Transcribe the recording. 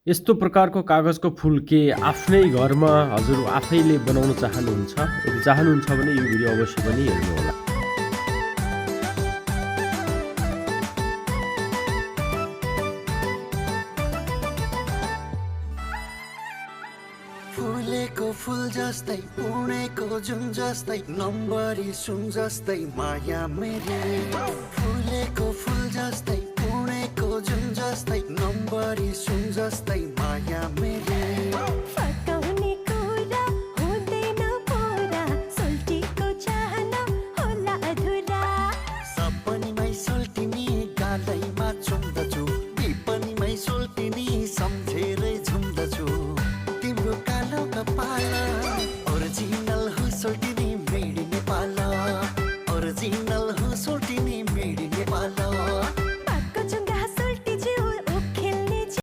यस्तो प्रकारको कागजको फूल के आफ्नै घरमा हजुर आफैले बनाउन चाहनुहुन्छ? यदि चाहनुहुन्छ भने यो भिडियो अवश्य पनि हेर्नुहोला। फुलेको फुल जस्तै उडेको जुन जस्तै नम्बरी सुन जस्तै माया मेरी फुलेको फुल जस्तै उडेको जुन जस्तै नम्बरी सुन जस्तै माया मेरी